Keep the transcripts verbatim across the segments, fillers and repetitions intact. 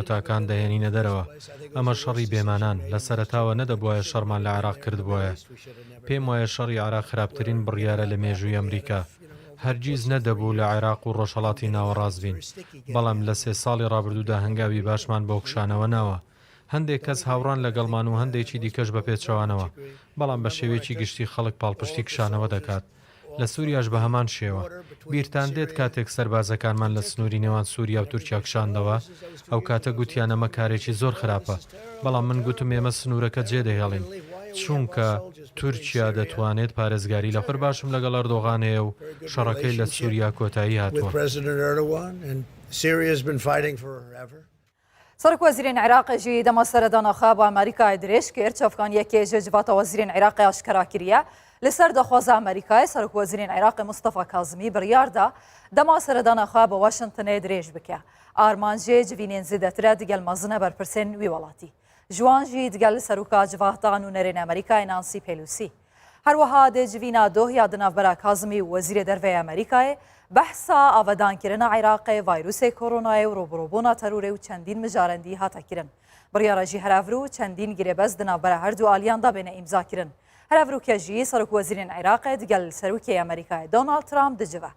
کۆتاکان دەهێنینە دەرەوە. ئەمە شەڕی بێمانان. لە سەرەتاوە نەدەبوایە شەڕمان لە عێراق کردبوایە. پێم وایە شەڕی عێراق خراپترین بڕیارە لە مێژووی ئەمریکا. هەرگیز نەدەبوو لە عێراق و ڕۆژهەڵاتی ناوەڕاست بین. بەڵام لە سێ ساڵی ڕابردوودا هەنگاوی باشمان بۆ کشانەوە ناوە. هەندێک کەس هاوڕان لەگەڵمان و هەندێکی دیکەش بە پێچەوانەوە. بەڵام بە شێوەیەکی گشتی خەڵک پاڵپشتی کشانەوە دەکات. لە سووریاش بە هەمان شێوە. بیرتان دێت کاتێک سەربازەکانمان لە سنووری نێوان سووریا و تورکیا کشاندەوە؟ ئەو کاتە گوتیان ئەمە کارێکی زۆر خراپە. بەڵام من گوتم ئێمە سنوورەکە جێدەهێڵین. چونکە تورکیا دەتوانێت پارێزگاری لە خۆر باشم لەگەڵ ئەردۆغان هەیە و شەڕەکەی لە سووریا کۆتایی هاتووە. With President Erdogan, and Syria has been fighting for forever. سەرۆک وەزیرین عێراق ژی دەما سەردانا خوا بۆ ئەمریکای درێژ کرد. چەفکان یەکێ ژێ جڤاتە وەزیرین عێراق ئاشکرا کریە. لەسەر دەخوازە ئەمریکای سەرۆک وەزیرین عێراق مستەفا کازمی بڕیاردا دەما سەردانا خوا بە واشنگتنێ درێژ بکە. ئارمان ژێ جڤینێن زیدەترە دگەل مەزنە بەرپرسێن وی وڵاتی. جوان ژی دگەل سەرۆکا جڤاتان و نەرێن ئەمریکای نانسی پێلوسی. هەروەها دێ جڤینا دۆهیا دناڤبەرا کازمی و وەزیرێ دەرڤەی ئەمریکای بەحسا ئاڤەدانکردنە عێراقێ ڤایروسێ کۆرۆنایێ و ڕۆبڕۆبوونا تەرورێ و چەندین مژارەندی هاتە کرن. بڕیارە ژی هەرەڤرو چەندین گرێبەست دناڤبەرە هەردوو ئالیاندا بێنە ئیمزا کرن. هەرەڤرو کە ژی سەرۆک وەزیرین عێراقێ دگەل سەرۆکێ ئەمریکای دۆناڵد ترامپ دجڤە.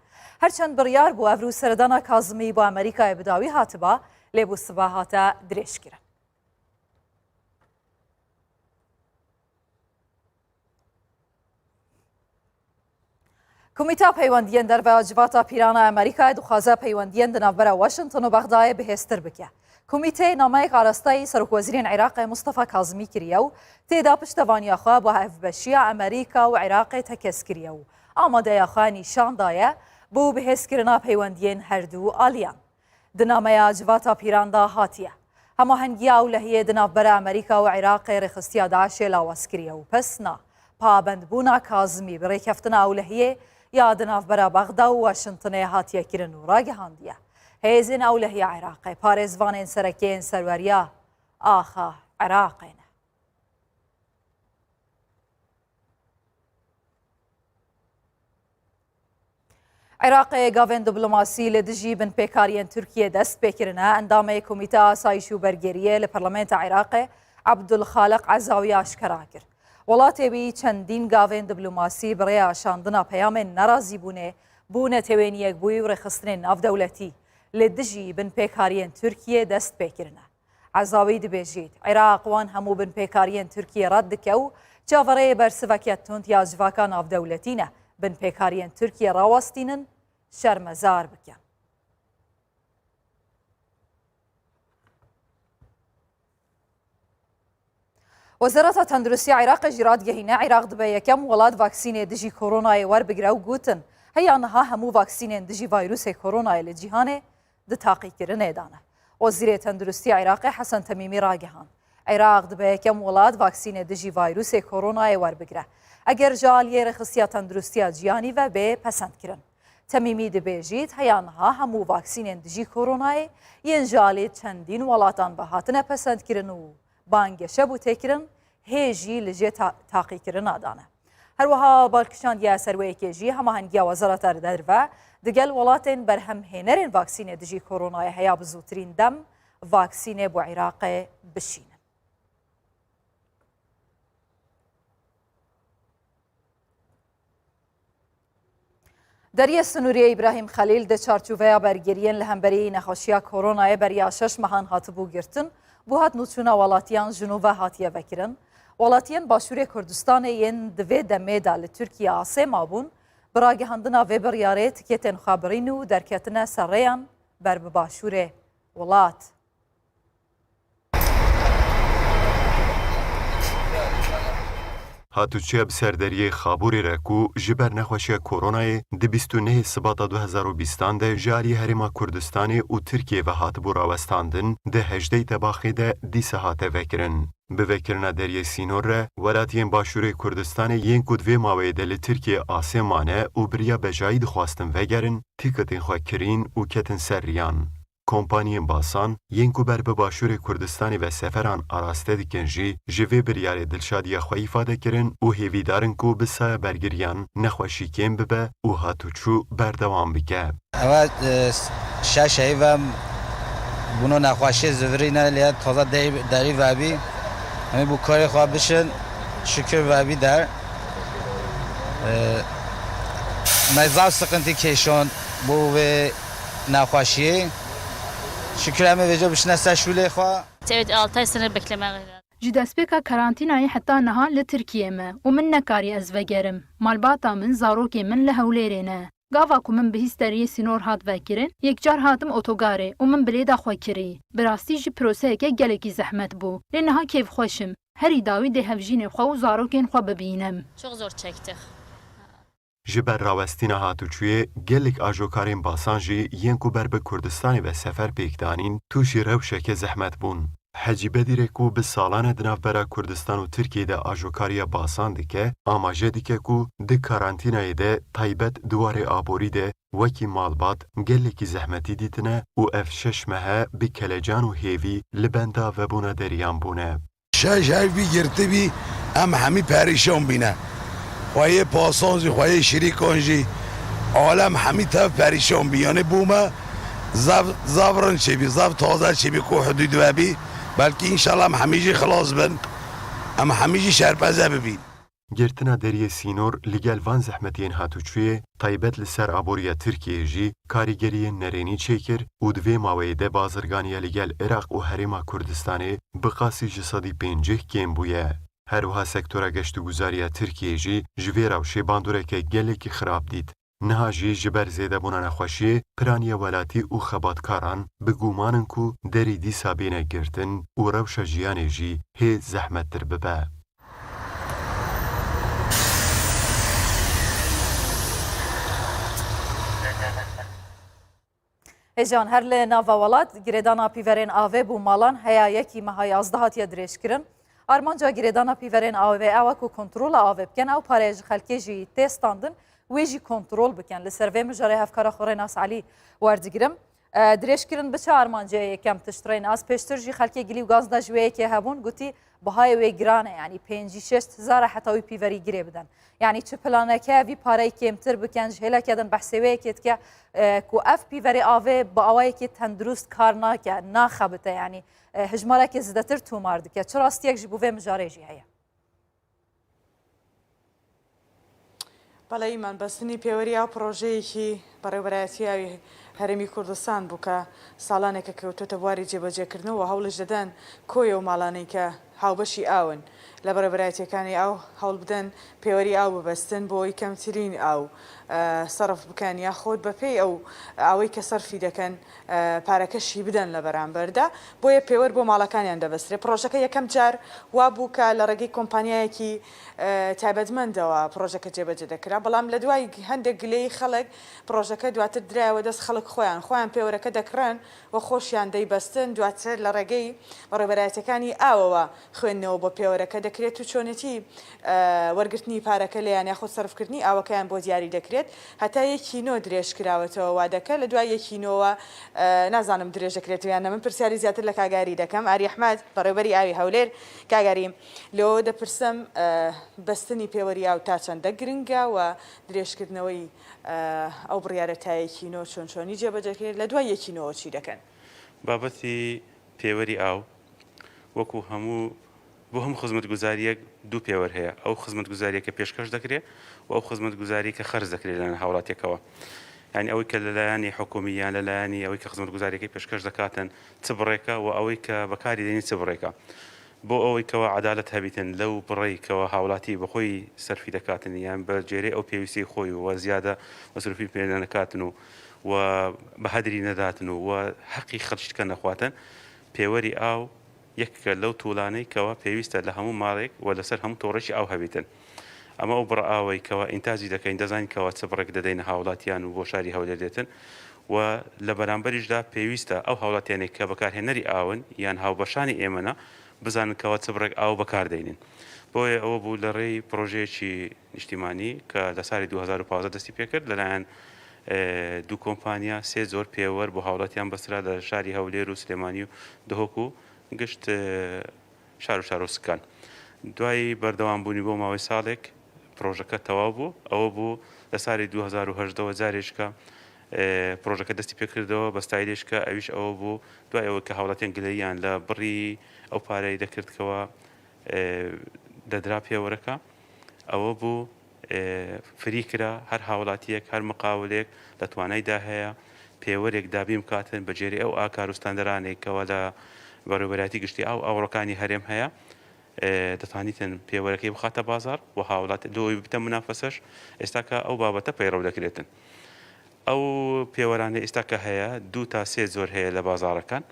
هەرچەند بڕیار بۆ ئەڤرو سەردانا کازمی بۆ ئەمریکای بداوی هاتبا، لێ بۆ سبا هاتە درێژ کرن. کومیتا پەیوەندیەن دەرڤەیا جڤاتا پیرانە ئەمریکای دخوازە پەیوەندیەن دناڤبەرە واشنگتن و بەغدایە بهێزتر بکە. کومیتەی نامەیەک ئاراستایی سەرۆک وەزیرین عێراقێ مستەفا کازمی کریە و تێدا پشتەوانیا خوا بۆ هەڤبەشیە ئەمریکا و عێراقێ تەکەس کریە و ئامادەیا خوا نیشان دایە بۆ بهێزکردنا پەیوەندیەن هەردوو ئالیان. Di nameya Civata Pîran de hatiye, hemahengiya ewlehiyê di navbera Amerîka û Iraqê rêxistiya DAIŞê lawaz kiriye û pesna pabendbûna Kazimî bi rêkeftina ewlehiyê ya di navbera Bexda û Washingtonê hatiye kirin û ragihandiye, hêzên ewlehiya Iraqê parêzvanên sereke yên serweriya axa Iraqê ne. Iraqê gavên diplomasî li dijî binpêkariyên Tirkiyê dest pê kirine, endamê Komîteya Asayîş û Bergeriyê li Parlamenta Iraqê Abdulxaliq Ezawi aşkera kir. Welatê wî çendîn gavên diplomasî bi rêya şandina peyamên nerazîbûnê bo netewên yekbûyî û rêxistinên navdewletî li dijî binpêkariyên Tirkiyê dest pê kirine. Ezawî dibêjît, Iraq wan hemû binpêkariyên Tirkiyê red dike û çaverêyê bersiveke tund ya civaka navdewletî ne binpêkariyên Tirkiyê rawestînin, şermezar bikin. Wezareta Tenduristiya Iraqê jî radigehîne, Iraq dibe yekem welat vaksînê dijî koronayê werbigire û gotin, heya niha hemû vaksînên dijî vayrûsê koronayê li cîhanê di taqîkirinê de ne. Wezîrê Tenduristiya Iraqê Hesen Temîmî ragihand, Iraq dibe yekem welat vaksînê dijî vayrûsê koronayê werbigire, eger ji aliyê Rêxistiya Tenduristiya Cîhanî ve bê pesendkirin. Temîmî dibêjît, heya niha hemû vaksînên dijî koronayê yên ji alî çendîn welatan ve hatine pesendkirin û bangê şebûtêkirin hê jî li jê ta-, taqîkirina dane. Her wiha balkişandiye serweyekê jî hemahengiya Wezareta Derve digel welatên berhemhênerên vaksînê dijî koronayê heya bi zûtirîn dem vaksînê bo Iraqê bişînin. Deriyê Sinûriyê Îbrahîm Xelîl di çarçoveya bergiriyên li hemberî nexweşiya koronayê beriya şeş mehan hatibû girtin, bo hatnûçûna welatiyan ji nû ve hatiye vekirin. Welatiyên Başûrê Kurdistanê yên di vê demê de li Tirkiye asê mabûn, bi ragihandina vê biryarê tikêtên xwe birîn û derketine ser rêyan ber bi başûrê welat. Hatûçiya bi ser deriyê Xabûrê re ku ji ber nexweşiya koronayê di bîst û nehê Sibata du hezar û bîstan de ji alî Herêma Kurdistanê û Tirkiyê ve hatibû rawestandin, di hejdehê Tebaxê de dîsa hate vekirin. Bi vekirina deriyê sînor re, welatiyên Başûrê Kurdistanê yên ku di vê maweyê de li Tirkiyê asê mane û bi riya bejayî dixwastin vegerin, tîketên xwe kirîn û ketin ser riyan. Kompaniyên basan yên ku ber bi Başûrê Kurdistanê ve seferan araste dikin jî ji vê biryarê dilşadiya xwe îfade kirin û hêvîdar in ku bi saya bergiriyan nexweşî kêm bibe û hatûçû berdewam bike. Ew e, şeş heyv e Bûno nexweşiyê zivirî ne lê taze derî, derî vebî. Em ê bû karê xwe bişin, şikir vebî der. E, me zaf siqintî kêşand bo vê nexweşiyê. Şikir em ê vêca bişine ser şûlê xwe. Evet, altı ay sınır beklemeye. Ji destpêka karantînayê heta niha li Tirkiyê me û min nekarî ez vegerim. Malbata min, zarokê min li Hewlêrê ne. Gava ku min bihîst deriyê sînor hat vekirin, yekcar hatim otogarê û min bi lêda xwe kirî. Bi rastî jî proseyeke gelekî zehmet bû. Lê niha kêfxweş im. Herî dawî dê hevjînê xwe û zarokên xwe bibînim. Çok zor çektik. Ji ber rawestina hatûçûyê, gelek ajokarên Basan jî yên ku ber bi Kurdistanê ve sefer pêk danîn, tûşî rewşeke zehmet bûn. Hecî Bedirê ku bi salan e di navbera Kurdistan û Tirkiyê de ajokariya Basan dike, amaje dike ku di karantînayê de taybet di warê aborî de wekî malbat gelekî zehmetî dîtine û ev şeş mehe bi kelecan û hêvî li benda vebûna deriyan bûne. Şeş hev bî girtibî, em hemî perîşan bîne. Xweyê pasan jî, xweyê şirîkan jî, alem hemî tev perîşan bî. Yanî bû me zev, zev rind çêbî, zev taze çêbî ku hudûd vebî. Belkî înşallah em hemî jî xilas bin. Em hemî jî şerpeze bibîn. Girtina deriyê sînor li gel van zehmetiyên hatûçûyê, taybet li ser aboriya Tirkiyeyê jî karîgeriyên nerênî çêkir û di vê maweyê de bazirganiya li gel Iraq û Herêma Kurdistanê bi qasî ji sedî pêncî kêm bûye. Her wiha sektora geştûguzariya Tirkiyeyê jî ji vê rewşê bandoreke gelekî xirab dît. Niha jî ji ber zêdebûna nexweşiyê, piraniya welatî û xebatkaran bi guman in ku derî dîsa bêne girtin û rewşa jiyanê jî hê zehmettir bibe. Hêjan, her li nava welat girêdana pîverên avê bo malan heya yekî meha yazdeh hatiye dirêjkirin. Armanca girêdana pîverên avê ew e ku kontrola avê bikin, ew pareyê ji xelkê jî tê standin, wê jî kontrol bikin. Li ser vê mijarê hevkara xwe Rênas Elî werdigirim. E, dirêjkirin bi çi armancê ye? Yekem tişt Rênas, pêştir jî xelkê Gilî û Gazda ji wê yekê hebûn, gotî bihayê wê giran e, yanî pêncî şêst hezar e heta wî pîverî girê bidin. Yanî çi planeke vî pareyê kêmtir bikin, ji hêleke din behsê wê yekê dike, e, ku ev pîverê avê bi awayekî tendurist kar nake, naxebite, yanî, e, hejmareke zêdetir tomar dike. Çi rastiyek ji bo vê mijarê jî heye? Belê Îman, bestinî pêwerî ew projeyekî Berêverayetiya Herêmî Kurdistan bû ke salaneke kewtote warî cêbecêkirinê û hewliş diden koyê û malanên ke hawbeşî ew in. Li berêverayetiyekane ew hewl bidin pêwerî ew bibestin bo kemtirîn ew, e, serf bikin, yaxud be pey ew awê ke serfî dekin, e, pareke şî bidin li beramber de. Boye pêwer bo malekaniyan de bestirê. Projeke yekem car wa bû ke li regî kompanyayekî, e, taybetmend de wa projeke cêbecê dekira. Belam li duayî hindek gileyî xelek projeke duatir diraywe dest xelk xweyan. Xweyan pêwereke dekirin. Wê xweşiyan deybestin, duatir li regeyî berêverayetiyekane ew e wa xwendinê bo pêwereke dekirêt û çonetî, e, wergirtinî pareke lê yan yaxud serfkirinî awekeyan bo diyarî dekirêt. Heta yekî nod dirêj kirawetêwe wadeke, li duay yekî nod we, e, nazanim dirêj dekirêt yan ne, min pirsyarî ziyatir li Kagarî dekem. Arî Ehmed, berêverî awî Hewlêr, Kagarî, li we dipirsim, e, bestinî pêwerî ew ta çende giring e we dirêjkirineweyî, e, ew biryare ta yekî nod çon çonî cêbecê kirê, li duay yekî nod we çî dekin? Babetî pêwerî aw, wekû hemû, bo hemû xizmetguzariyek du pêwer heye. Ew xizmetguzariyeke pêşkeş dekirê û ew xizmetguzariyeke xerc dekirê li hewlatiyeke we. Yanî ew ke li layanî hikûmî yan li layanî ew ke xizmetguzariyeke pêşkeş dekatin çi birêke û ew ke bekarî dênî çi birêke. Bo ew ke we edalet hebîtin, lew birêke we hewlatî bi xwe yî serfî dekatin yan bi cêrê ew pêwîstî xwe yî we ziyade mesrûfî pê nekatin û we bi hedrî nedatin û we heqî xelk dike nexwatin, pêwerî aw yek lew tûlanê ke we pêwîst e li hemû malek we li ser hemû torekî aw hebîtin. Em ew bir awê ke we întacî dekeyn, dezanîn ke we çi birêk dedeyne hawlatiyan û bo şarî Hewlêr dêtin. We li beramberî jî de pêwîst e ew hawlatiyanê ke bekarhênerî aw in yan hawbeşanê ême ne, bizanin ke we çi birêk aw bekar deynîn. Boye ew bû li rêy projeyekî niştîmanî ke li salê du hezar û pazdeh destî pê kir, li layan, e, du kompanya sê cor pêwer bo hawlatiyan bistira li şarî Hewlêr û Silêmanî û Duhok û gişt, e, şar û şarosikan. Duayî berdewambûnî bo mawê salek projeke tewaw bû. Ew bû li salê du hezar û hejdeh we carê ji ke ئێ، پرۆژەکە دەستی پێ کردەوە، بە ستایلێک کە ئەویش ئەوە بوو، دوای ئەوە کە هاوڵاتیان گلەییان لە بڕی ئەو پارەی دەکرد کەوا، ئێ، دەدرا پێوەرەکە، ئەوە بوو، ئێ، فری کرا، هەر هاوڵاتیەک، هەر مقاولێک لە توانایدا هەیە پێوەرێک دابین بکاتن بە جێری ئەو ئاکار و ستاندەرانێک کەوا لە بەڕێوەبەرایەتی گشتی ئاو ئاوڕەکانی هەرێم هەیە، ئێ، دەتوانیتن پێوەرەکەی بخاتە بازار و هاوڵات لۆی بتە منافەسەش، ئێستا کە ئەو بابەتە پەیڕەو دەکرێتن. ئەو پێوەرانە ئێستا کە هەیە، دوو تا سێ جۆر هەیە لە بازارەکان.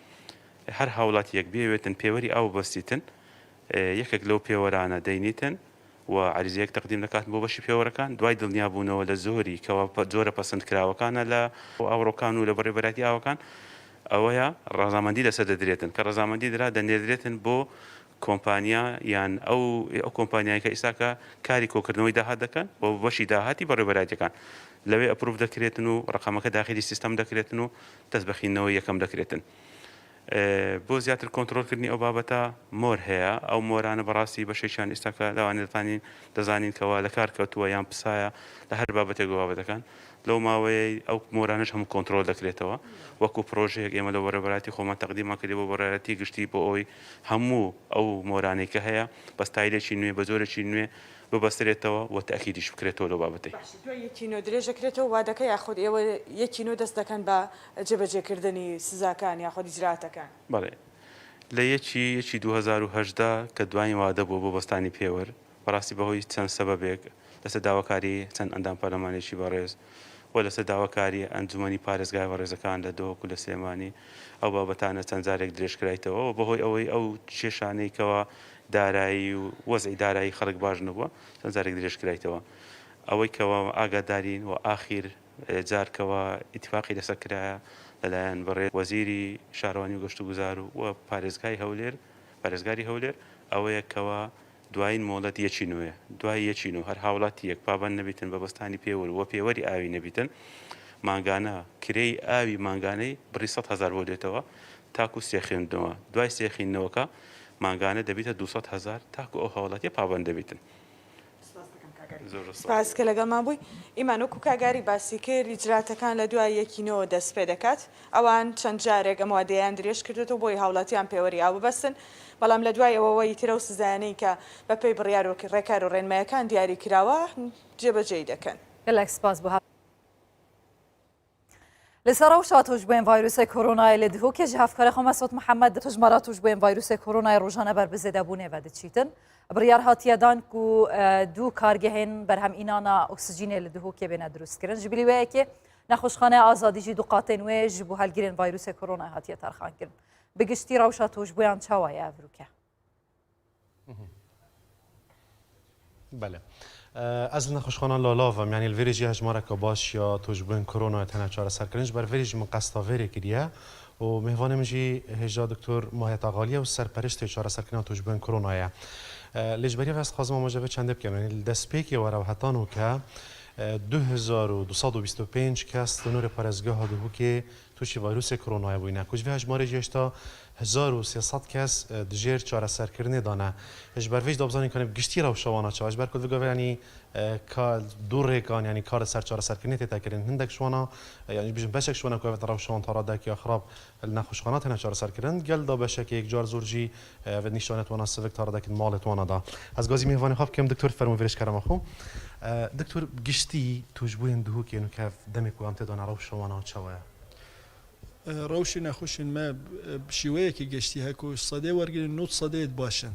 هەر هاوڵاتیەک بێوێتن پێوەری ئاو بەستیتن، ئێ، یەکێک لەو پێوەرانە دەینیتن و عەریزەیەک تەقدیم دەکاتن بۆ بەشی پێوەرەکان. دوای دڵنیابوونەوە لە زۆری کەوا پە-، جۆرە پەسەند کراوەکانە لە ئاوڕۆکان و لە بەڕێوەبەرایەتی ئاوەکان، ئەوەیە ڕەزامەندی لەسەر دەدرێتن. کە ڕەزامەندی درا، دەنێردرێتن بۆ کۆمپانیا یان ئەو، ئەو کۆمپانیای کە ئێستا کە کاری کۆکردنەوەی داهات دەکەن و بەشی داهاتی بەڕێوەبەرایەتیەکان لەوێ ئەپروڤ دەکرێتن و ڕەقەمەکە داخلی سیستەم دەکرێتن و دەست بە خینەوەی یەکەم دەکرێتن. ئێ، بۆ زیاتر کۆنترۆلکردنی ئەو بابەتە مۆر هەیە. ئەو مۆرانە بەڕاستی بەشێکیان ئێستا کە لەوانێ دەتانین، دەزانین کەوا لە کار کەوتووە یان پسایە لە هەر بابەتێک و بابەتەکان. لەو ماوەیەی ئەو مۆرانەش هەموو کۆنترۆل دەکرێتەوە. وەکو پرۆژەیەک ئێمە لە بەڕێوەبەرایەتی خۆمان تەقدیمان کردی بۆ بەڕێوەبەرایەتی گشتی بۆ ئەوەی هەموو ئەو مۆرانەی کە هەیە بە ستایلێکی نوێ، بە جۆرێکی نوێ ببەسترێتەوە و تەئکیدیش بکرێتەوە لەو بابەتەی. باشە، دوای یەکی نۆ درێژەکرێتەوە، وا دەکە یاخود ئێوە یەکی نۆ دەست دەکەن بە جێبەجێکردنی سزاکان یاخود ئیجراتەکان؟ بەڵێ. لە یەکی، یەکی دوو هەزار و هەژدە کە دوایین وادە بوو بۆ بەستانی پێوەر، بەڕاستی بەهۆی چەند سەبەبێک، لەسەر داواکاری چەند ئەندام پەرلەمانێکی بەڕێز و لەسەر داواکاری ئەنجومەنی پارێزگای بەڕێزەکان لە دهۆک و لە سلێمانی، ئەو بابەتانە چەند جارێک درێژکرایتەوە و بەهۆی ئەوەی ئەو کێشانەی کەوا دارایی و وەزعی دارایی خەڵک باش نەبووە، چەند جارێک درێژکرایتەوە. ئەوەی کەوا ئاگادارین و ئاخیر، ئێ، جار کەوا ئیتیفاقی لەسەر کرایە لەلایەن بەڕێز وەزیری شارەوانی و گەشت و گوزار و، و پارێزگای هەولێر، پارێزگاری هەولێر، ئەوەیە کەوا دوایین مۆڵەت یەکی نوێ. دوای یەکی نوێ هەر هاوڵاتیەک پابەند نەبیتن بە بەستانی پێوەر و پێوەری ئاوی نەبیتن، مانگانە کرێی ئاوی مانگانەی بڕی سەد هەزار بۆ دێتەوە تاکو سێ خوێندنەوە. دوای سێ خوێندنەوەکە مانگانە دەبیتە دوو سەد هەزار تاکو ئەو هاوڵاتیە پابەند دەبیتن. سپاس دەکەم کاک ئەرین. زۆر زۆر سپاس کە لەگەڵمان بووی. ئیمان، وەکو کاک ئەرین باسی کرد، ئیجراتەکان لە دوای یەکی نۆ دەست پێ دەکات. ئەوان چەند جارێک ئەم وادەیان درێژ کردووەتەوە بۆی هاوڵاتیان پێوەری ئاو ببەستن، بەڵام لە دوای ئەوەوە ئیترە و سزایانەی کە بە پێی بڕیار و ڕێکار و ڕێنمایەکان دیاری کراوە جێبەجێی دەکەن. Gelek spas bo Li ser rewşa tûjbûyên vîrusê koronayê li Dihokê ji hevkarê xwe Mesûd Mihemed di hejmara tûjbûyên vîrusê koronayê rojane ber bi zêdebûnê ve diçîtin. Biryar hatiye dan ku, e, du kargehên berhemînana oksijînê li Dihokê bêne dirustkirin. Ji bilî wê yekê Nexweşxaneya Azadî jî du qatên wê ji bo helgirên vîrusê koronayê hatiye terxankirin. Bi giştî rewşa tûjbûyan çawa ye evrûke? Belê. Ez li nexweşxana Lalav im, yanî li vêrê jî hejmareke baş ya tûjbûyên koronayê têne çareserkirin. Ji ber vêrê jî min qesta vêrê kiriye û mêvanê min jî hêja Doktor Mahiyet Axalî ye û serperiştê çareserkirina tûjbûyên koronayê ye. Lê ji beriya vê ez dixwazim amaje vê çendê bikim. Yanî li destpêkê were û heta nûke, du hezar û du sed û bîst û pênc kes li nûrê parêzgeha Duhokê tûşî vîrusê koronayê bûyne, ku ji vê hejmarê jî hêşta hezar û sê sed kes, e, di jêr çareserkirinê de ne. Ji ber vê jî da bizanîn, kanê bi giştî rewşa wan a çawa? Ji ber ku di gavê, yanî, e, ka du rêkan, yanî kar li ser çareserkirinê tête kirin. Hindek ji wan a, e, yanî bijin beşek ji wan a ku ev rewşa wan ta radek ya xirab li nexweşxana têne çareserkirin. Gel da beşek yek car zor jî, e, ev nîşanet wana sivik ta radek malê wana da. Ez gazî mêvanê xwe bikim, Doktor, fermo vêrê ji kerema xwe. E, Doktor, bi giştî tûjbûyên Duhokê nûke ev demê ku em tê de ne rewşa wan a çawa ye? Rewşê nexweşên me bi şêweyekî geştî heko sedê wergirin nod sedê baş in.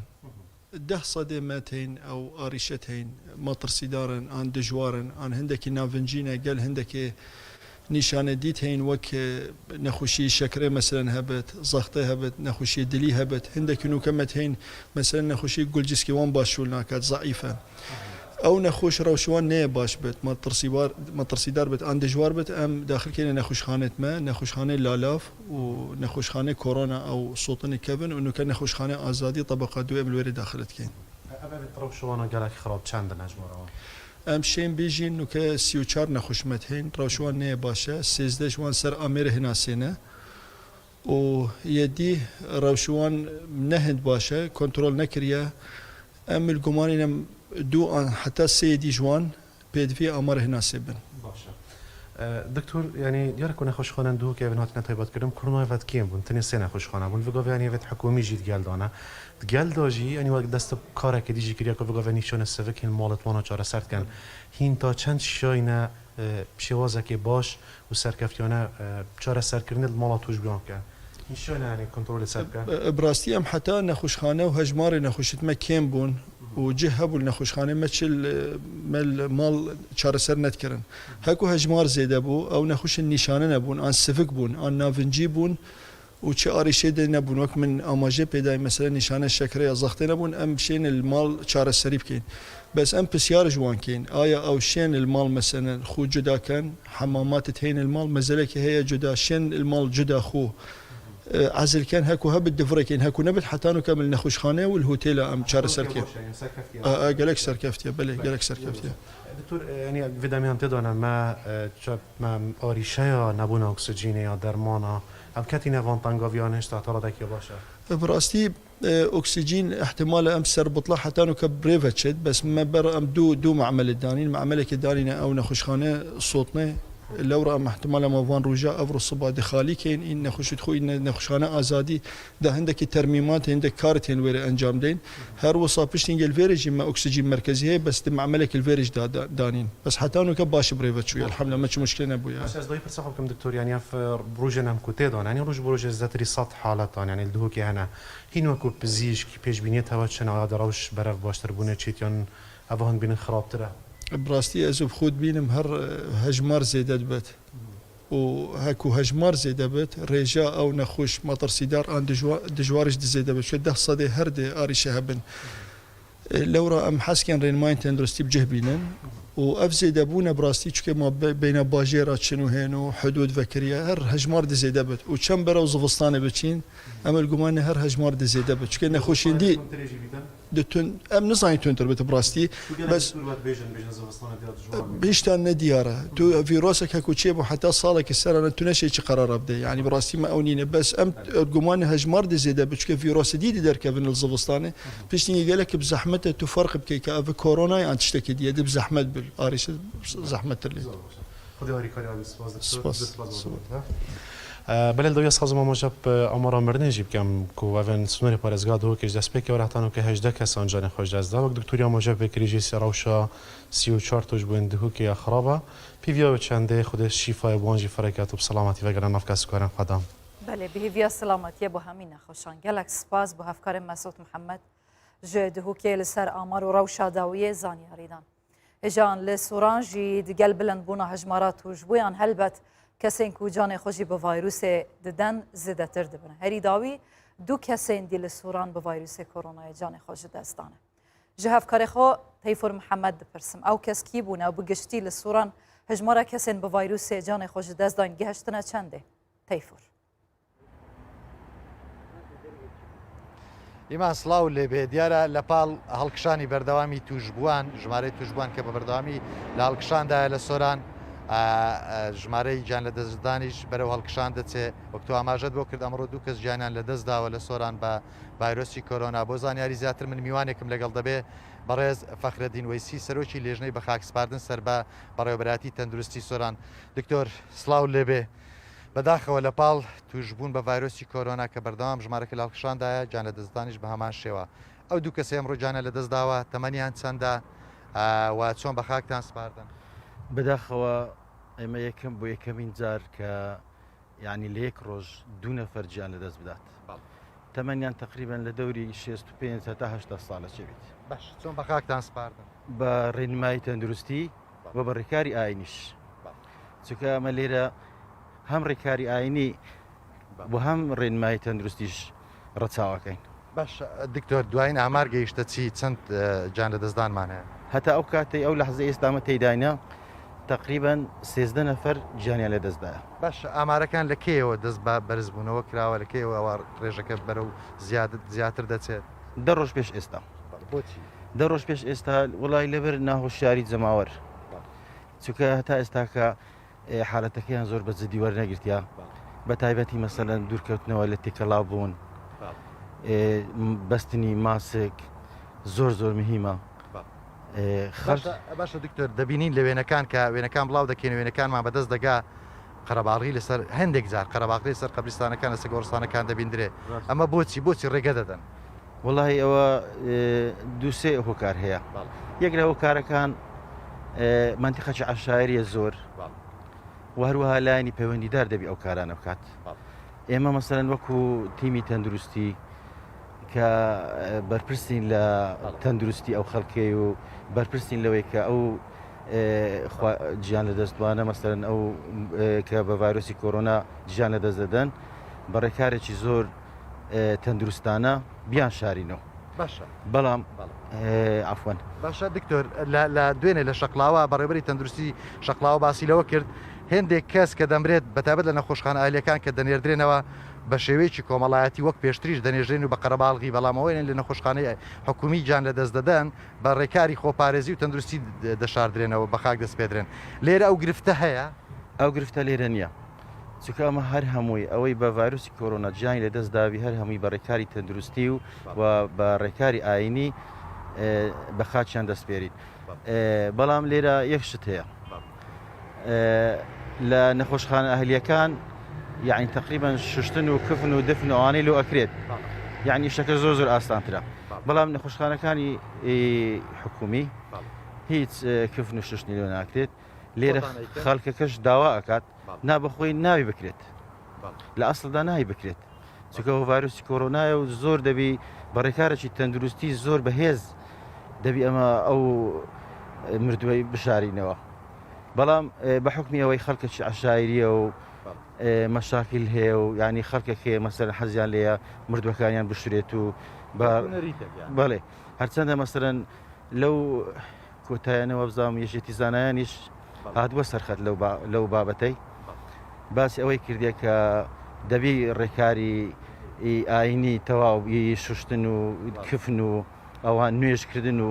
Deh sedê me tên ew arîşe tên, metirsîdar in, an dijwar in, an hindekî navincî ne, gel hindekê nîşane dît heyîn wek, e, nexweşî şekerê meselen hebit, zextê hebit, nexweşî dilî hebit. Hindekî nûke me tên meselen nexweşî gulciskê wan baş şûl naket, zeîf e. Ew nexweş rewşê wan neyê baş bit, metirsîbar, metirsîdar bit, an dijwar bit, em daxil kêne nexweşxanê me, nexweşxanê Lalav û nexweşxanê Korona ew sotinê kevin û nûke nexweşxanê Azadî tebeqa duê em li wêrê daxil dikên. Ev, ev rewşa wana gelek xirab, çend in hejmara wan? Em şên bêjîn nûke sî û çar nexweş me tên, rewşa wan neyê baş e, sêzdeh ji wan ser amêrê hinasê ne. û yê dî rewşa wan ne hind baş e, kontrol nekiriye. Em li gumanî ne du an heta sê yê dî ji wan pêdivî amarê hinasê bin. Baş e. E, Doktor, yanî diyar e ku nexweşxaneyan Duhokê evên hatine taybetkirin, koronayê ve kêm bûn, tenê sê nexweşxane bûn. Vigavê yanî evê hikûmî jî di gel de ne. Di gel de jî, yanî wek dest bi karekê dî jî kiriye ku vigavê nîşane sivik hîn malê wana çareser dikin. Hîn ta çend şiyayne, e, şêwazekê baş û serkeftiyane, e, çareserkirinê li mala tûjbûyan bike? Hîn şiyayne yanî kontrolê ser bike? E, bi rastî em heta nexweşxane û hejmarê nexweşî me kêm bûn û cih hebû li nexweşxanê me çi li, me li mal çareser nedikirin. Heku hejmar zêde bû, ew nexweşin nîşane nebûn, an sivik bûn, an navincî bûn û çi arîşê de nebûn. Wek min amajê pê dayî, mesela nîşane şekere ya zextê nebûn, em şêne li mal çareserî bikên. Bes em pisyar ji wan kên, aya ew şên li mal, meselen, xwe cuda ken, hemamat têne li mal, mezelekê heye cuda, şên li mal cuda xwe, e, ezil ken, heku hebit divirekên, heku nebit heta nuke em li nexweşxane û li hotêla em çareser kên. Baş e, yanî serkeftiye. A, a, gelek serkeftiye, belê, gelek serkeftiye. Doktor, e, yanî vê demê em tê de ne, me, e, çap, me arîşeya nebûna oksijînê ya dermana, em ketîne van tengaviyan hêşta heta radekê baş e. E, bi rastî, e, oksijîn ihtimal e em ser bitla heta nuke bi rê ve çêt, bes me ber em du, du me'melê danîn. Me'melekê danîne ew nexweşxane sotne. Lewra em ihtimal e me van roja ev ro siba di xalî kên, în nexweşî xwe, în ne-, nexweşxane azadî da hindekî termîmat, hindek kar tên wêre encam deyn. Her wisa piştî gel vêrê jî me oksijîn merkezî heye, bes di me'melekê li vêrê jî da, da, danîn. Bes heta nuke baş bi rê ve çûye. Elhamdulillah, me çi muşkile nebûye. Bes ez dayî pirsa xwe bikim, doktor, yanî ev, e, rojên em ku tê de ne, yanî roj bi rojê zêdetirî sed haletan, yanî li Duhokê hene. Hîn wekû pizîşk, pêşbîniyê te we çi ne, ya di rewş berev baştir bûne çêt yan ev hûn bînin xirabtir e? Bi rastî ez û bi xwe dibînim her, e, hejmar zêde dibet. Û heku hejmar zêde bit, rêja ew nexweş metirsîdar an dijwa-, dijwar jî dizêde bit. Çi deh sedê her dê arîşe hebin. E, lewra em hez ken rênmayên tenduristî bi cih bînin û ev zêdebûne bi rastî çike ma be-, beyna bajêra çin û hêno hudûd vekiriye, her hejmar di zêde bit û çend berew zivistanê biçîn, em li gumanê her hejmar di zêde bit. Çike nexweşîndî di tund, em nizanî tundtir bit bi rastî. Bes hişta ne diyar e. Tu vîrosek heku çêbû heta salekî serane tu neşê çi qerara bidê. Yanî bi rastî me ew nîne. Bes em, e, gumanê hejmar di zêde bit. Çike vîrosê dî di derkevin li zivistanê. Piştî gelek bi zehmet e tu ferq bikey ke ev korona ye an tiştekî diye, di bi zehmet bil. Arîşe zehmettir lê. Xwedê harîkarî abi, spas. Spas. Spas. E, belê li dawiya saz û mamoje bi amara mirinê jî bikem ku evên sînorê parêzgeha Duhokê ji destpêkê were heta nûke hejdeh kesan canê xwe ji dest da. Wek doktor ya mamoje pêkirî jî sê rewşa sî û çar tûj bûyên Duhokê ya xirab e. Pîviya wê çendê Xwedê şîfayê bi wan jî fireket û bi selametî vegere nav kes û karên xwe de. Belê, bi hêviya selametiyê bo hemî nexweşan. Gelek spas bo hevkarê Mesûd Mihemed ji Duhokê li ser amar û rewşa dawiyê zanyarî dan. Hêjan li Soran jî digel bilindbûna hejmara tûjbûyan helbet kesên ku canê xwe jî bi vayrûsê diden zêdetir dibin. Herî dawî du kesên dî li Soran bi vayrûsê koronayê canê xwe ji dest dane. Ji hevkarê xwe Teyfur Mihemed dipirsim, ew kes kî bûne û bi giştî li Soran hejmara kesên bi vayrûsê canê xwe ji dest dayîn gihiştine çendê? Teyfur. ئیمان سڵاو لێ بێ. دیارە لە پاڵ هەڵکشانی بەردەوامی توشبووان، ژمارەی توشبووان کە بە بەردەوامی لە هەڵکشاندایە لە سۆران، ئە، ئە، ژمارەی گیان لە دەستدانیش بەرەو هەڵکشان دەچێ. وەک تۆ ئاماژەت بۆ کرد، ئەمڕۆ دوو کەس گیانیان لە دەستداوە لە سۆران بە ڤایرۆسی کۆرۆنا. بۆ زانیاری زیاتر من میوانێکم لەگەڵ دەبێ، بەڕێز فەخرەدین وەیسی، سەرۆکی لێژنەی بەخاکسپاردن سەر بە بەڕێوەبەرایەتی تەندروستی سۆران. دکتۆر، سڵاو لێ بێ. بەداخەوە لە پاڵ توشبوون بە ڤایرۆسی کۆرۆنا کە بەردەوام ژمارەکە لە هەڵکشاندایە، گیان لە دەستدانیش بە هەمان شێوە. ئەو دوو کەسەی ئەمڕۆ گیانە لە دەستداوە، تەمەنیان چەندە، ئا، و چۆن بە خاکتان سپاردن؟ بەداخەوە ئێمە یەکەم، بۆ یەکەمین جار کە، یعنی، لە یەک ڕۆژ دوو نەفەر گیان لە دەست بدات. بەڵێ. تەمەنیان تەقریبەن لە دەوری شێست و پێنج هەتا هەشتا ساڵە چێ بیت. باش، چۆن بە خاکتان سپاردن؟ بە ڕێنمایی تەندروستی و بە ڕێکاری ئاینیش. بەڵێ. چونکە ئەمە لێرە هەم ڕێکاری ئاینی بەڵێ. و هەم ڕێنمایی تەندروستیش ڕەچاوەکەین. باش، دکتۆر، دوایین ئامار گەیشتە چی؟ چەند، ئە، گیان لە دەستدانمان هەیە؟ هەتا ئەو کاتەی ئەو لەحزە ئێستا ئەمە تێداینە، تەقریبەن سێزدە نەفەر گیانیان لە دەستدایە. باش، ئامارەکان لە کێیەوە دەست بە بەرزبوونەوە کراوە؟ لە کێیەوە ئەوە ڕێژەکە بەرەو زیاد-، زیاتر دەچێت؟ دە ڕۆژ پێش ئێستا. بۆچی؟ دە ڕۆژ پێش ئێستا، وڵای لەبەر ناهۆشیاری جەماوەر. بەڵێ. چونکە هەتا ئێستا کە، ئێ، حالەتەکەیان زۆر بە جدی وەرنەگرتیا. بەڵێ. بە تایبەتی مەسەلەن دوورکەوتنەوە لە تێکەڵاو بوون. بەڵێ. ئێ، م-، بەستنی ماسک زۆر زۆر مهمە. بەڵێ. ئێ، خەڵک باشە، باشە دکتۆر، دەبینین لە وێنەکان کە وێنەکان بڵاو دەکەین و وێنەکانمان بەدەست دەگا، قەرەباڵغی لەسەر، هەندێک جار قەرەباڵغی لەسەر قەبرستانەکان، لەسەر گۆڕستانەکان دەبیندرێ. ڕاست. ئەمە بۆچی، بۆچی ڕێگە دەدەن؟ وەڵاهی ئەوە، ئێ، دوو سێ هۆکار هەیە. بەڵێ. یەک لە هۆکارەکان، ئێ، مەنتیقەکی عەشایریە زۆر. بەڵێ. و هەروەها لایەنی پەیوەندیدار دەبی ئەو کارانە بکات. بەڵێ. ئێمە مەسەلەن وەکو تیمی تەندروستی کە، ئێ، بەرپرسین لە بەڵێ. تەندروستی ئەو خەڵکەی و بەرپرسین لەوەی کە ئەو، ئێ، خوا-، گیان لە دەستوانە، مەسەلەن ئەو، ئێ، کە بە ڤایرۆسی کۆرۆنا گیان لە دەست دەدەن، بە ڕێکارێکی زۆر، ئێ، تەندروستانە بیان شارینەوە. باشە. بەڵام، بەڵێ. ئێ، عەفوەن. باشە دکتۆر، لە، لە دوێنێ لە شەقلاوە بەڕێوەبەری تەندروستی شەقلاوە باسی لەوە کرد، هێندێک کەس کە دەمرێت بە تایبەت لە نەخۆشخانە ئاهلیەکان کە دەنێردرێنەوە بە شێوەیەکی کۆمەڵایەتی وەک پێشتریش دەنێژرێن و بە قەرەباڵغی، بەڵام ئەوەیان لە نەخۆشخانەی حکومی گیان لە دەست دەدەن بە ڕێکاری خۆپارێزی و تەندروستی دەشاردرێنەوە، بە خاک دەست پێدرێن. لێرە ئەو گرفتە هەیە؟ ئەو گرفتە لێرە نییە. چونکە ئەمە هەر هەمووی ئەوەی بە ڤایرۆسی کۆرۆنا گیانی لە دەست داوی، هەر هەمووی بە ڕێکاری تەندروستی و، بەڵێ. و بە ڕێکاری ئاینی، ئێ، بە خاچیان دەستپێرین. بەڵێ. ئێ، بەڵام لێرە یەک شت هەیە. بەڵێ. ئێ، لە نەخۆشخانە ئەهلیەکان، یعنی تقریباً شوشتن و کفن و دفن و ئەوانەی لۆ ئەکرێت. بەڵێ. یعنی شتەکە زۆر زۆر ئاستانترە. بەڵێ. بەڵام نەخۆشخانەکانی، ئێ، حکومی بەڵێ. هیچ، ئێ، کفن و شوشتنی لۆ ناکرێت. لێرە خۆتان ئەیکەن؟ خەڵکەکەش داوا ئەکات، بەڵێ. نا بەخۆی ناوی بکرێت. بەڵێ. لە ئەسڵدا ناوی بکرێت. بەڵێ. چونکە ئەو ڤایرۆسی کۆرۆنایە و زۆر دەبی بە ڕێکارێکی تەندروستی زۆر بەهێز دەبی ئەمە ئەو مردووەی بشارینەوە. بەڵام، ئێ، بە حکمی ئەوەی خەڵکێکی عەشایریە و، بەڵێ. ئێ، مەشاکیل هەیە و، یعنی خەڵکێک هەیە مەسەلەن حەزیان لێیە مردووەکانیان بشورێت و بە، وەکو نەریتێک، یعنی. بەڵێ. هەرچەندە مەسەلەن لەو کۆتایانەوە بزانم یەکێتی زانایانیش بەڵێ. هاتبووە سەرخەت لەو با-، لەو بابەتەی. بەڵێ. باسی ئەوەی کردیە کە دەبی ڕێکاری ئی ئاینی تەواو ئی شوشتن و بەڵێ. کفن و ئەوان نوێژکردن و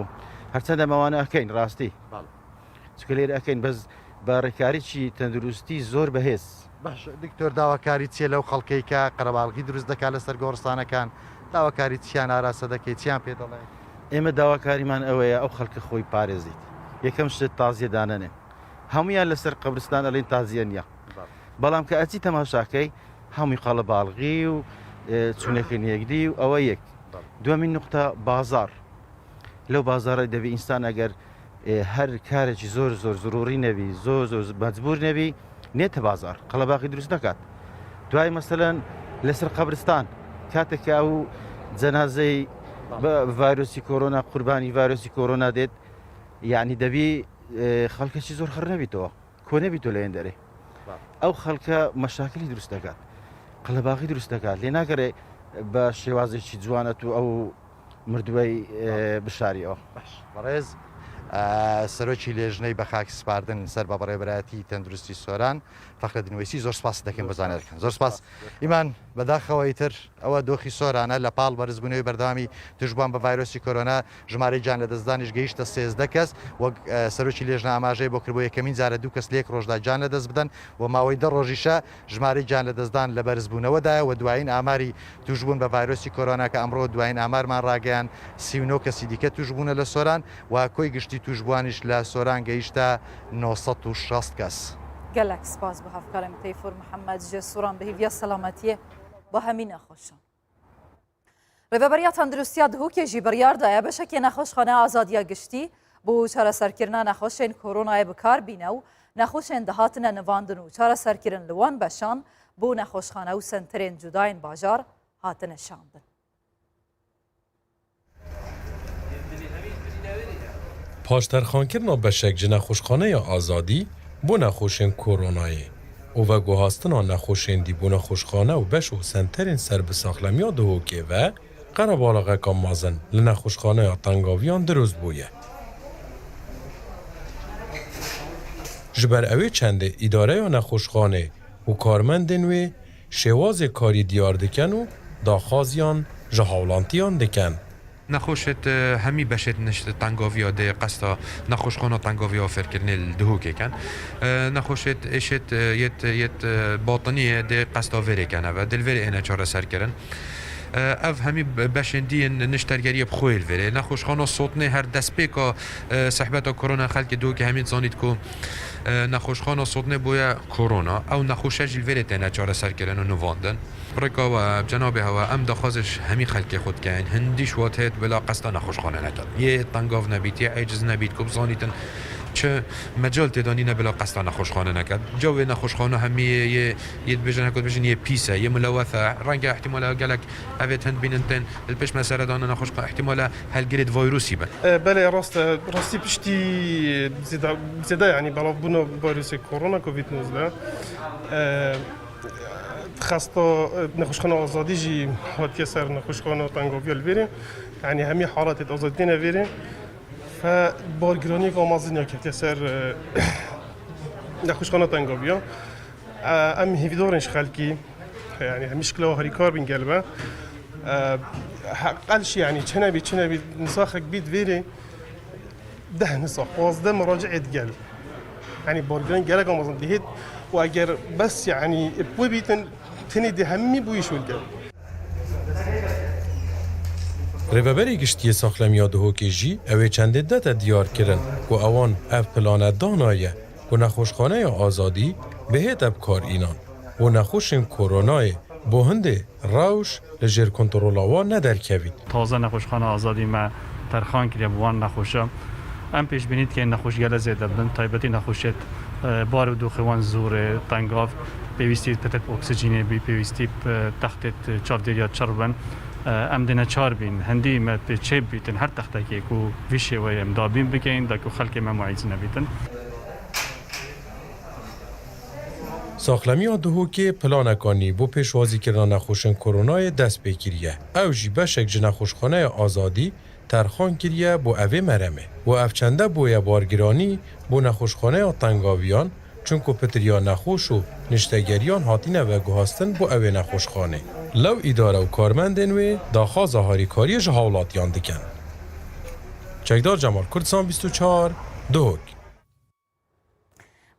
هەرچەندە ئەمەوانە ئەکەین ڕاستی. بەڵێ. چونکە لێرە ئەکەین، بەس بە ڕێکاریی تەندروستی زۆر بەهێز. باش، دکتۆر، داواکاری چییە لەو خەڵکەی کە قەرەباڵغی دروست دەکات لەسەر گۆڕستانەکان؟ داواکاری چییان ئاراستە دەکەیت؟ چییان پێ دەڵێ؟ ئێمە داواکاریمان ئەوەیە ئەو خەڵکە خۆی پارێزیت. یەکەم شت تازیە دانەنێ. هەمویان لەسەر قەبرستان ئەڵێن تازیە نییە. بەڵێ. بەڵام کە ئەچی تەماشاکەی، هەمووی قەڵەباڵغی و، ئێ، چوونەکە نێگدی و ئەوە یەک. بەڵێ. دووەمین نقطە بازار. لەو بازارە دەبی ئینسان ئەگەر، ئێ، هەر کارێکی زۆر زۆر زروری نەبی، زۆر زۆر مەجبور نەبی، نێتە بازار، قەڵەباغی دروست نەکات. دوای مەسەلەن لەسەر قەبرستان، کاتێک کە ئەو جەنازەی بە ڤایرۆسی کۆرۆنا، قوربانی ڤایرۆسی کۆرۆنا دێت، یعنی دەبی، ئێ، خەڵکەکی زۆر خڕ نەبیتەوە، کۆ نەبیتەوە لە هێندەرێ. بەڵێ. ئەو خەڵکە مەشاکلی دروست دەکات، قەڵەباغی دروست دەکات، لێ ناگەرێ بە شێوازێکی جوانەت و ئەو مردووەی، ئێ، بەڵێ. بشاریەوە. باش. بەڕێز، ئە، سەرۆکی لێژنەی بە خاک سپاردن سەر بە بەڕێوەبەرایەتی تەندروستی سۆران، فەخرەدین وەیسی، زۆر سپاس دەکەین بۆ زانیاریەکان. زۆر سپاس. ئیمان، بەداخەوە ئیتر ئەوە دۆخی سۆرانە، لە پاڵ بەرزبوونەوەی بەردەوامی توشبووان بە ڤایرۆسی کۆرۆنا، ژمارەی گیان لەدەستدانیش گەیشتە سێزدە کەس. وەک، ئە، سەرۆکی لێژنە ئاماژەی بۆ کرد، بۆ یەکەمین جارە دوو کەس لە یەک ڕۆژدا گیان لەدەست بدەن و ماوەی دە ڕۆژیشە ژمارەی گیان لەدەستدان لە بەرزبوونەوەدایە و دوایین ئاماری توشبوون بە ڤایرۆسی کۆرۆنا کە ئەمڕۆ دوایین ئامارمان ڕاگەیان، سی و نۆ کەسی دیکە توشبوونە لە سۆران و کۆی گشتی توشبووانیش لە سۆران گەیشتە نۆ سەد و شەست کەس. گەلەک سپاس بۆ هەڤکارم تەیفور محەممەد ji Soran, bi hêviya selametiyê bo hemî nexweşan. Rêveberiya Tenduristiya Duhokê jî biryar daye beşekê Nexweşxaneya Azadiya Giştî bo çareserkirina nexweşên koronayê bi kar bîne û nexweşên dihatine nivandin û çareserkirin li wan beşan bo nexweşxane û senterên cuda yên bajar hatine şandin. Paşterxankirina beşek ji Nexweşxaneya Azadî bo nexweşên koronayê û veguhastina nexweşên dî bo nexweşxane û beş û senterên ser bi saxlemiya Duhokê ve qerebalaxeka mezin li Nexweşxaneya Tengaviyan dirust bûye. Ji ber ew ê çendê îdareya nexweşxanê û karmendên wê şêwazê karî diyar dikin û daxwaziyan ji hawlantiyan dikin. Nexweşêt, e, hemî beşêt nişt tengaviya dê qesta nexweşxana tengaviya fêrkirinê li Duhokê ken. E, nexweşêt êşêt, e, yêt, yêt, e, batiniyê dê qesta vêrê kene ve. Dê li vêrê êne çareserkirin. Ev hemî beşên dî yên niştergeriyê bi xwe yê li vêrê. Nexweşxana Sotnê her destpêka, e, sehbeta korona xelkê Duhokê hemî dizanît ku, e, nexweşxana Sotnê bûye korona. Ew nexweşe jî li vêrê têne çareserkirin û nivandin. Rêka we, bi cenabê hewe, em daxwazê ji hemî xelkê xwe dikeyin. Hindî ji we têt bila qesta nexweşxane nekin. Yê tengav nebît, yê eciz nebît, ku bizanîtin çi mecal tê de nîne bila qesta nexweşxane neke. Cewê nexweşxane hemî yê, yê, yê dibêjin, heko dibêjin yê pîs e, yê mileweth e. Renge ihtimale gelek ev ê hin bînin tên li pêş me seredana nexweşxane, ihtimale helgirêt vayrûsî bin. E, belê, rast e. Rastî piştî zêde, zêde, yanî belavbûna vayrûsê korona, covid nozdeh, e, xesta, e, nexweşxana Azadî jî hatiye ser nexweşxana Tengaviya li vêrê. Yanî hemî halatê di Azadî têne vêrê. Fe bargiraniyek amazin ya ketiye ser, e, nexweşxana Tengaviya. E, em hêvîdar in ji xelkî, yanî hemî şikla harîkar bin gel be. E, heqel şî, yanî çi nebî, çi nebî, nisaxek bît vêrê deh nisax, pazdeh meraci'ê digel. Yanî bargiran gelek amazin dihêt û eger bes, yanî bi wê bîtin, tenê di hemî bûyî şûl ket. Rêveberê Giştî yê Saxlemiya Duhokê jî ew ê çendê dete diyar kirin ku ewan ev plane danaye ku nexweşxaneya Azadî bihête bi kar înan û nexweşên koronayê bo hindê rewş li jêr kontrola wan nederkevît. Taze nexweşxana Azadî me terxan kiriye bi wan nexweşa. Em pêşbînî dikin nexweş gele zêde bin, taybetî nexweşêt, e, bar û doxê wan zor e, tengav, pêwîstî pitek oksijînê bî, pêwîstî, e, textêt çavdêriya çir bin. E, em dê neçar bîn, hindî me pê çêbîtin her textekê ku vî şêweyê em dabîn bikeyin, da ku xelkê me muîz nebîtin. Saxlemiya Duhokê planeka nî bo pêşwazîkirina nexweşên koronayê dest pê kiriye. Ew jî beşek ji nexweşxaneya Azadî terxan kiriye bo evê meremê. Û ev çende bûye bargiranî bo nexweşxaneya Tengaviyan, çunku pitiriya nexweş û niştegeriyan hatine veguhastin bo evê nexweşxanê. Lew îdare û karmendên wê daxwaza harîkariyê ji hawlatiyan dikin. Çekdar Cemal, Kurdistan bîst û çar, Duhok.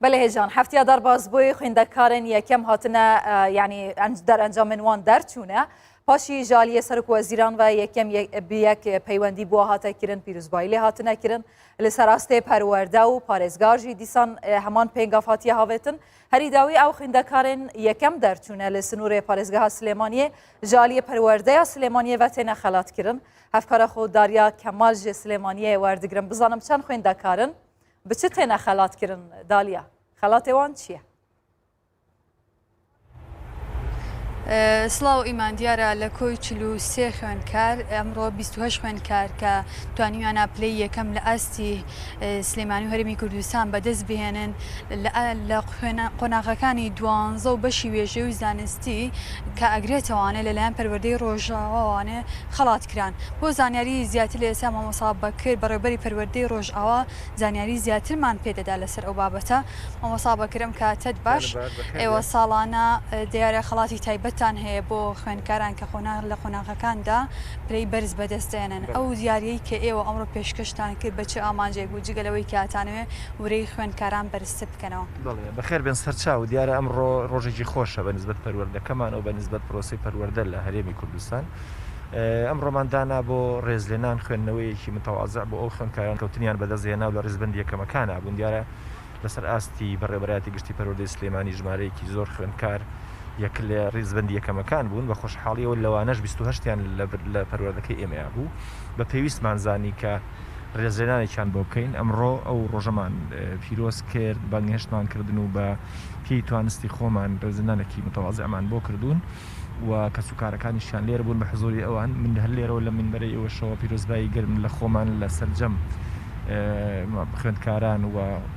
Belê hêjan, heftiya derbazbûyê xwîndekarên yekem hatine, e, yanî enc-, derencamên wan derçûne. Paşî ji aliyê Serokwezîran ve yekem ye-, bi yek peywendî bi wa hate kirin, pîrozbayî lê hatine kirin. Li ser astê perwerde û parêzgar jî dîsan, e, heman pêngav hatiye havêtin. Herî dawî ew xwîndekarên yekem derçûne li sinûrê parêzgeha Silêmaniyê ji aliyê perwerdeya Silêmaniyê ve têne xelatkirin. Hevkara xwe Darya Kemal ji Silêmaniyê werdigirin. Bizanim çend xwîndekar in? Bi çi têne xelatkirin, Daliya? Xelatê wan çi ye? E, silav Îman, diyar e li koy çil û sê xwênkar, emro bîst û heşt xwênkar ke twanîyana pilê yekem li astî, e, Silêmanî û Herêmî Kurdistan bi dest bihênin, li, li xwêna-, qonaxekanî duwanzeh û beşî wêje û zanistî ke egrê tewane li layan perwerdeyê Rojava wane xelat kiran. Bo zanyarî ziyatî li ser Mamosta Bekir, berêberî perwerdeyê Rojava, zanyarî ziyatî man pê dida li ser ew babete. Mamosta Bekir, em ke te baş. Êwa salana, e, diyare xelatî taybetan heye bo xwênkaran ke qonax-, li qonaxekan de pirey berz bi dest dênin. Ew diyariyê ke êwa emro pêşkeştan kir, bi çi amancek û cigel ewê ke hatane wê wirêyî xwênkaran berz bikenê. Belê, bi xêr bên ser çaw. Diyar e emro rojekî xweş e bi nisbet perwerdekeman û bi nisbet proseyê perwerde li Herêmî Kurdistan. E, emroman dana bo rêzlênan xwêndneweyekî mutewazî bo ew xwênkaran kewtiniyan bi dest hêna û li rêzbendî yekemekan bûn. Diyar e li ser astî Berêberayetê Giştî Perwerdeyê Silêmanî jimareyekî zor xwênkar yek li rêzbendî yekemekan bûn. Bi xweşhalî ew lewanê ji bîst û heştiyan li, li perwerdekê êmê bû. Bi pêwîstman zanî ke rêzlênanekî bo bikeyin. Emro ew rojeman, e, pîroz kir, bangehiştman kirdin û bi pêyî twanistî xweman rêzlênanekî mutewazîman bo kirdûn û kes û karekanîşiyan lêr bûn bi hizûrî ewan. Min her lêre û li minberê êwe şewa pîrozbayî germ li xweman li sercem, e, xwêndkaran û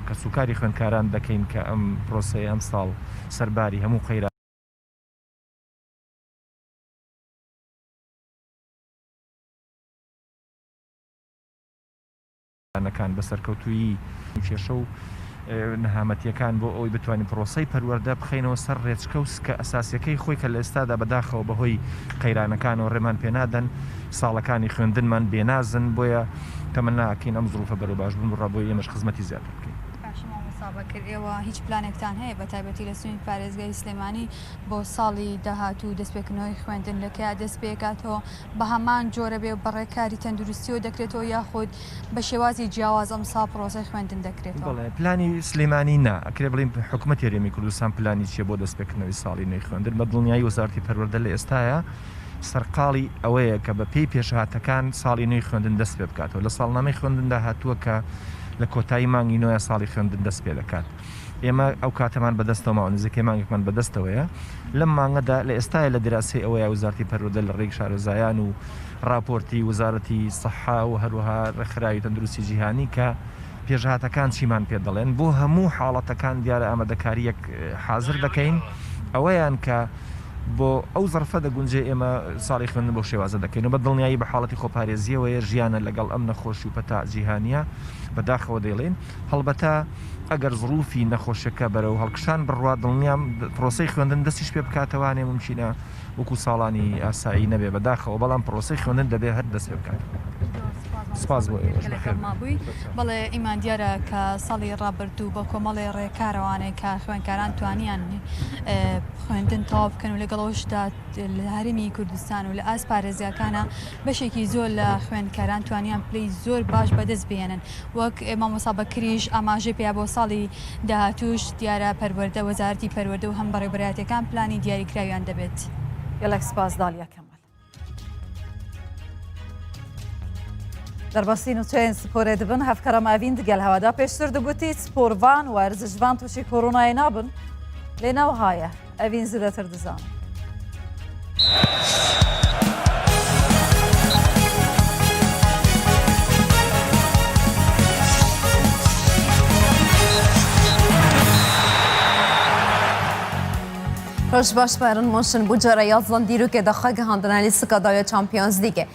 kes û karî xwêndkaran dekeyin ke em proseyê emsal serbarî hemû qeyra nekan بە سەرکەوتوویی کێشە و، ئێ، نەهامەتیەکان بۆ ئەوەی بتوانین پرۆسەی پەروەردە بخەینەوە سەر ڕێچکە و سکە ئەساسیەکەی خۆی کە لە ئێستادا بەداخەوە بەهۆی قەیرانەکانەوە ڕێمان پێنادەن، ساڵەکانی خوێندنمان بێنازن، بۆیە تەمەنا ئەکەین ئەم زروفە بەرەو باشبوون بڕا بۆ ئێمەش خزمەتی زیاتر بکەین. باشە مامۆستا، بەکر، ئێوە هیچ پلانێکتان هەیە بە تایبەتی لە سنووری پارێزگای سلێمانی بۆ ساڵی داهاتوو دەستپێکردنەوەی خوێندن لە کەیا دەست پێکاتەوە بە هەمان جۆرە بێ بە ڕێکاری تەندروستیەوە دەکرێتەوە یاخود بە شێوازی جیاواز ئەم ساڵ پرۆسەی خوێندن دەکرێتەوە؟ بەڵێ، پلانی سلێمانی نا، ئەکرێ بڵێن حکوومەتی هەرێمی کوردستان پلانی چییە بۆ دەستپێکردنەوەی ساڵی نوێی خوێندن؟ بە دڵنیایی وەزارەتی پەروەردە لە ئێستاە سەرقاڵی ئەوەیە کە بە پێی پێشهاتەکان ساڵی نوێی خوێندن دەست پێ بکاتەوە. لە ساڵنامەی خوێندندا هاتووە کە لە کۆتایی مانگی نۆیە ساڵی خوێندن دەست پێ دەکات. ئێمە ئەو کاتەمان بەدەستەوە ماوە، نزیکەی مانگێکمان بەدەستەوەیە. لەم مانگەدا لە ئێستاە لە دراسی ئەوەیە وزارەتی پەروەردە لە ڕێک شارۆزایان و راپۆرتی وزارەتی سەحا و هەروەها ڕێکخراوی تەندروستی جیهانی کە پێشهاتەکان چیمان پێ دەڵێن، بۆ هەموو حاڵەتەکان دیارە ئامادەکاریەک حازر دەکەین، ئەوەیان کە بۆ ئەو زەرفە دەگونجێ ئێمە ساڵی خوێندن بۆ شێوازە دەکەین و بە دڵنیایی بە حاڵەتی خۆپارێزیەوەیە ژیانە لەگەڵ ئەم نەخۆشی و پەتا جیهانیە. بەداخەوە دەیڵێن، هەڵبەتە ئەگەر زروفی نەخۆشەکە بەرەو هەڵکشان بڕوا، دڵنیام پرۆسەی خوێندن دەستیش پێ بکاتەوانێ ممکنە وەکو ساڵانی ئاسایی نەبێ بەداخەوە، بەڵام پرۆسەی خوێندن دەبێ هەر دەست پێ بکات. سپاس بۆ ئێوەش، بەخێر بێن. بەڵێ، ئیمان دیارە کە ساڵی ڕابردوو بە کۆمەڵی ڕێکارەوانێک کە خوێندکاران توانیان خوێندن تەواو بکەن و لەگەڵەوەشدا لە هەرێمی کوردستان و لە ئاست پارێزگاکانە بەشێکی زۆر لە خوێندکاران توانیان پلەی زۆر باش بەدەست بهێنن. وەک مامۆستا بەکریش ئاماژەی پێیا بۆ ساڵی داهاتووش دیارە پەروەردە، وەزارەتی پەروەردە و هەم بەڕێوەبەرایەتیەکان پلانی دیاریکراویان دەبێت. گەلەک سپاس دالیە کەمال. دەرباسی نوچەیەن سپۆرێ دبن هەفکەرە ماڤین دگەل هەوادا پێشتر دەگوتی سپۆرڤان و ورزشڤان تووشی کۆرۆنایە نابن. لێ ناوهایە. ئەڤین زیاتر دزان. Roj baş, Bayern München bu cara yazdan dîrokê de xwe gihandine lîstika dawiya Champions League.